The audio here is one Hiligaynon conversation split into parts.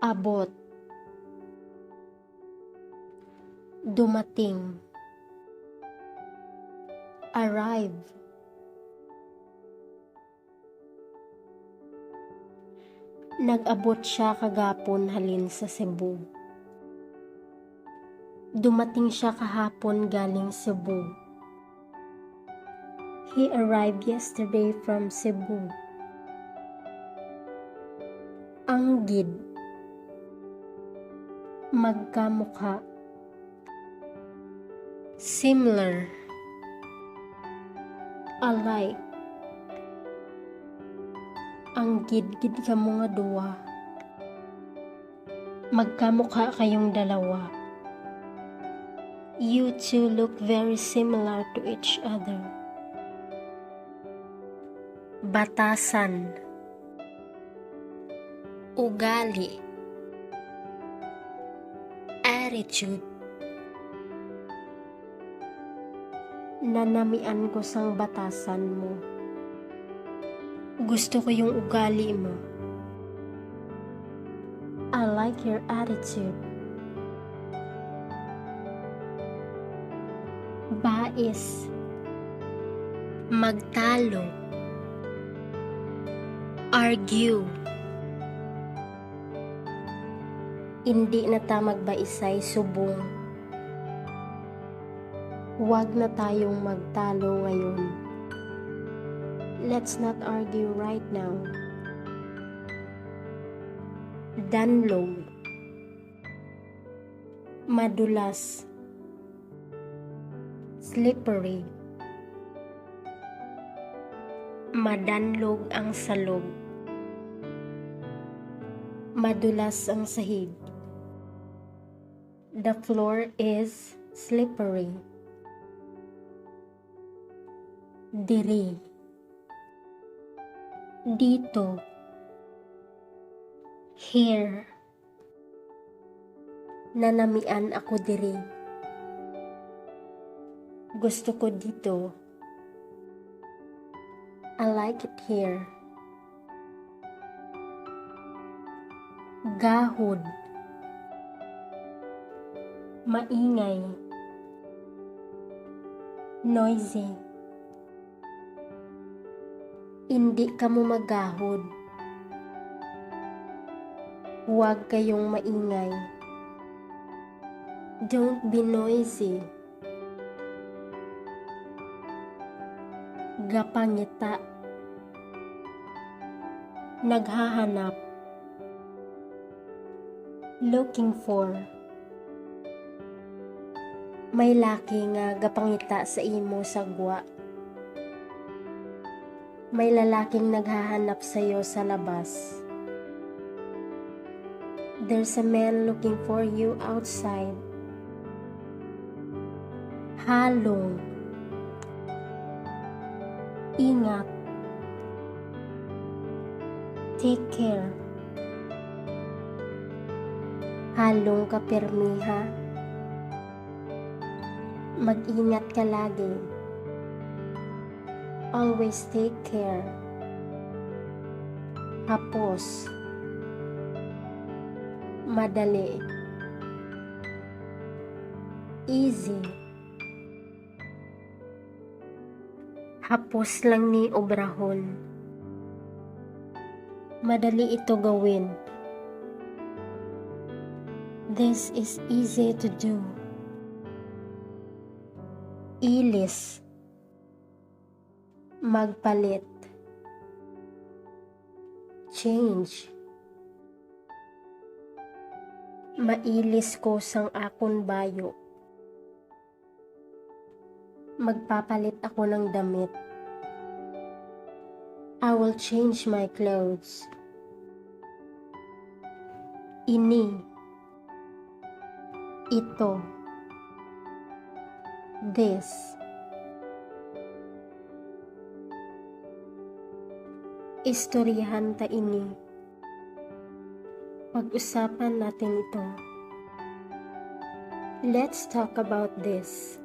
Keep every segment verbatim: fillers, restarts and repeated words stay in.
Abot. Dumating. Arrive. Nag-abot siya kagapon halin sa Cebu. Dumating siya kahapon galing Cebu. He arrived yesterday from Cebu. Anggid. Magkamukha. Similar. Alike. Anggid gid kamo nga duwa. Magkamukha kayong dalawa. You two look very similar to each other. Batasan. Ugali. Attitude. Nanamian ko sang batasan mo. Gusto ko yung ugali mo. I like your attitude. Bais. Magtalo. Argue. Indi na ta magbaisay subong. Huwag na tayong magtalo ngayon. Let's not argue right now. Danlog. Madulas. Slippery. Madanlog ang salog. Madulas ang sahig. The floor is slippery. Diri. Dito. Here. Nanamian ako diri. Gusto ko dito. I like it here. Gahod. Maingay. Noisy. Indi kamo magahod. Huwag kayong maingay. Don't be noisy. Gapangita. Naghahanap. Looking for. May laki nga gapangita sa imo sa gwa. May lalaking naghahanap sayo sa labas. There's a man looking for you outside. Halong. Ingat. Take care. Halong ka pirmi, ha? Mag-ingat ka lagi. Always take care. Hapos. Madali. Easy. Hapos lang ni obrahon. Madali ito gawin. This is easy to do. Ilis. Magpalit. Change. Mailis ko sang akon bayo. Magpapalit ako ng damit. I will change my clothes. Ini. Ito. This. Istoryahan ta ini. Pag-usapan natin ito. Let's talk about this.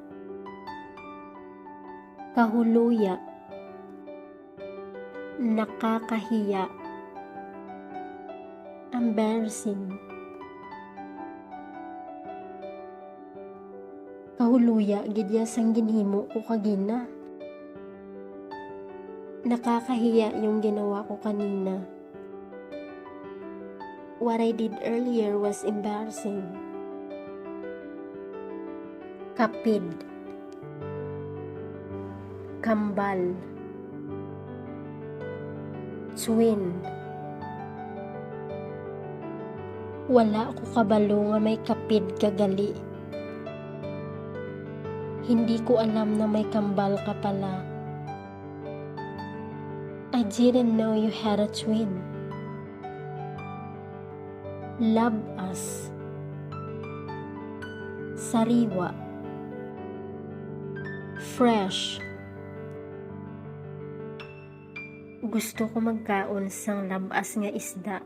Kahuluya. Nakakahiya. Embarrassing. Luya gid ya sang ginhimo ko kagina. Nakakahiya yung ginawa ko kanina. What I did earlier was embarrassing. Kapid. Kambal. Twin. Wala ko kabalo nga may kapid ka gali. Hindi ko alam na may kambal ka pala. I didn't know you had a twin. Lab-as. Sariwa. Fresh. Gusto ko magkaon sang lab-as nga isda.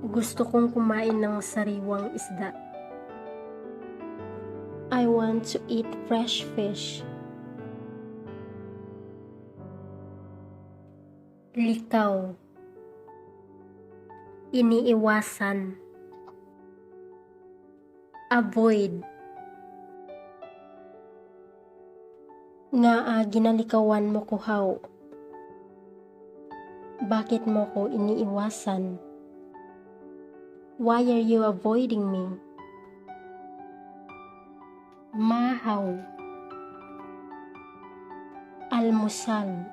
Gusto kong kumain ng sariwang isda. I want to eat fresh fish. Likaw. Iniiwasan. Avoid. Ngaa ginalikawan mo ko, haw? Bakit mo ko iniiwasan? Why are you avoiding me? Mahaw. Almusal.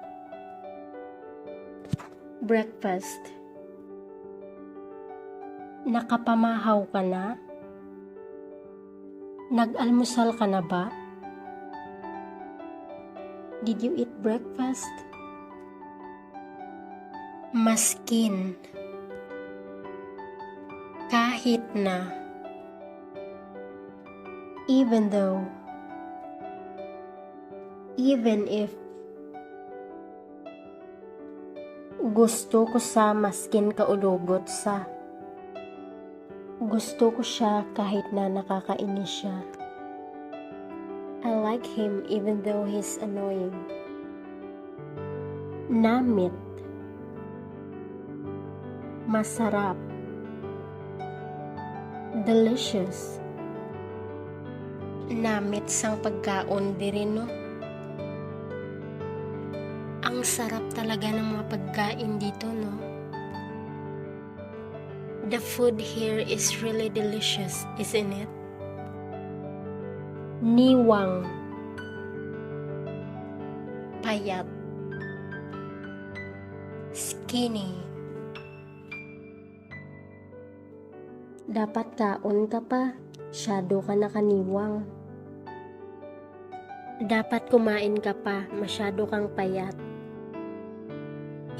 Breakfast. Nakapamahaw ka na? Nag-almusal ka na ba? Did you eat breakfast? Maskin. Kahit na. Even though. Even if. Gusto ko sa maskin kaulugot sa. Gusto ko siya kahit na nakakainis siya. I like him even though he's annoying. Namit. Masarap. Delicious. Namit sang pagkaon diri, no? Ang sarap talaga ng mga pagkain dito, no? The food here is really delicious, isn't it? Niwang. Payat. Skinny. Dapat kaon ka pa. Masyado ka na kaniwang. Dapat kumain ka pa. Masyado kang payat.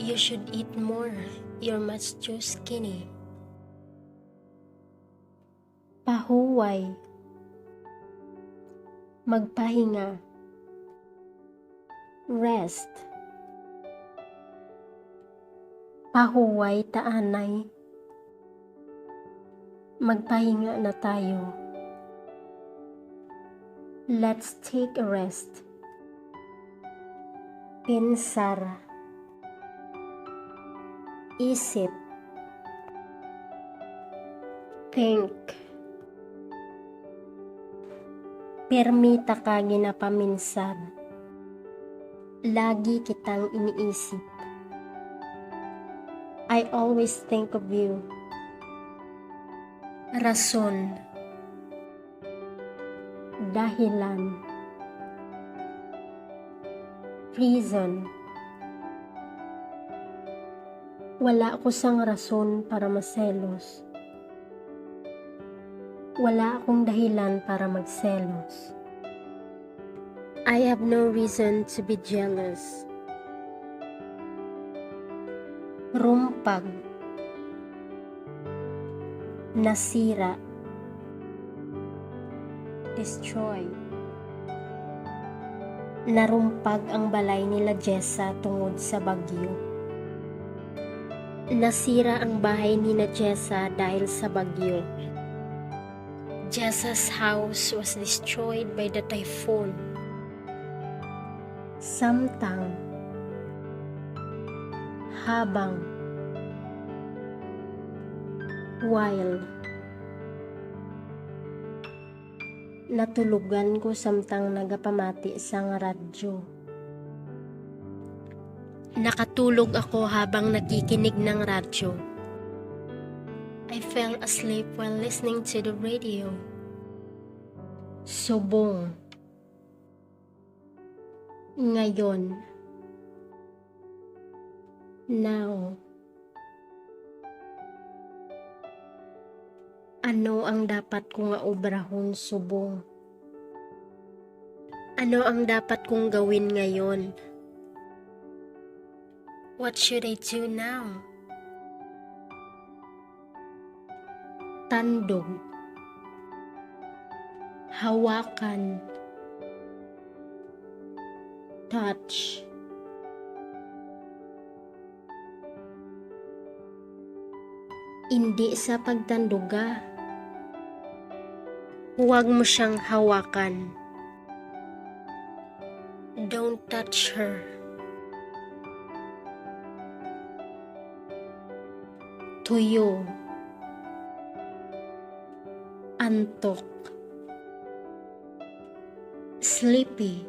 You should eat more. You're much too skinny. Pahuway. Magpahinga. Rest. Pahuway ta anay. Magpahinga na tayo. Let's take a rest. Pensar. Isip. Think. Pirmi ta ka ginapaminsar. Lagi kitang iniisip. I always think of you. Rason. Dahilan. Reason. Wala ko sang rason para maselos. Wala akong dahilan para magselos. I have no reason to be jealous. Rumpag. Nasira. Destroy. Narumpag ang balay nila Jessa tungod sa bagyo. Nasira ang bahay nina Jessa dahil sa bagyo. Jessa's house was destroyed by the typhoon. Samtang. Habang. While. Natulogan ko samtang nagapamati sang radyo. Nakatulog ako habang nakikinig ng radyo. I fell asleep while listening to the radio. Subong. Ngayon. Now. Ano ang dapat ko nga obrahon subong? Ano ang dapat kong gawin ngayon? What should I do now? Tandog. Hawakan. Touch. Indi sa pagtanduga. Huwag mo siyang hawakan. Don't touch her. Tuyo. Antok. Sleepy.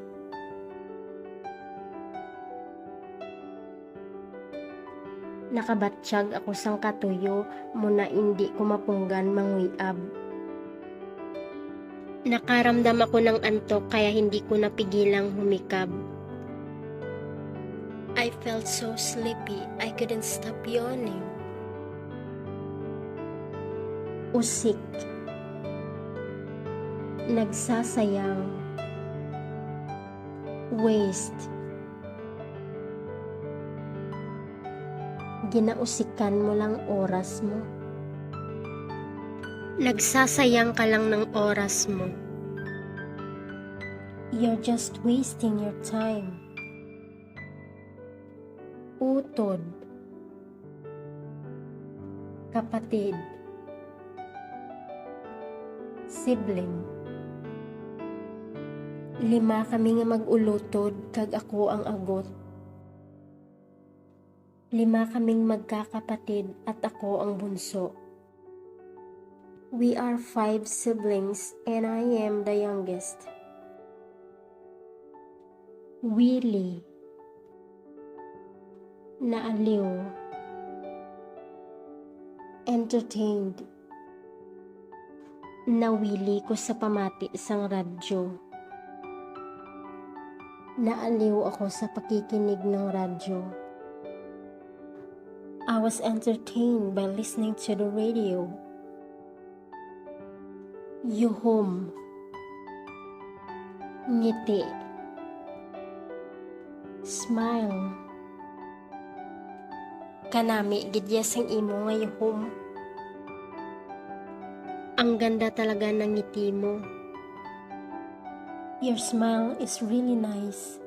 Nakabatyag ako sang katuyo, muna indi ko mapunggan manguyab. Nakaramdam ako ng antok kaya hindi ko napigilang humikab. I felt so sleepy, I couldn't stop yawning. Usik. Nagsasayang. Waste. Ginausikan mo lang oras mo. Nagsasayang ka lang ng oras mo. You're just wasting your time. Utod. Kapatid. Sibling. Lima kami nga mag-ulutod kag ako ang agot. Lima kaming magkakapatid at ako ang bunso. We are five siblings and I am the youngest. Wili. Naaliw. Entertained. Nawili ko sa pamati sang radyo. Naaliw ako sa pakikinig ng radyo. I was entertained by listening to the radio. Yuhom. Ngiti. Smile. Kanami gid ya sang imo nga yuhom. Ang ganda talaga ng ngiti mo. Your smile is really nice.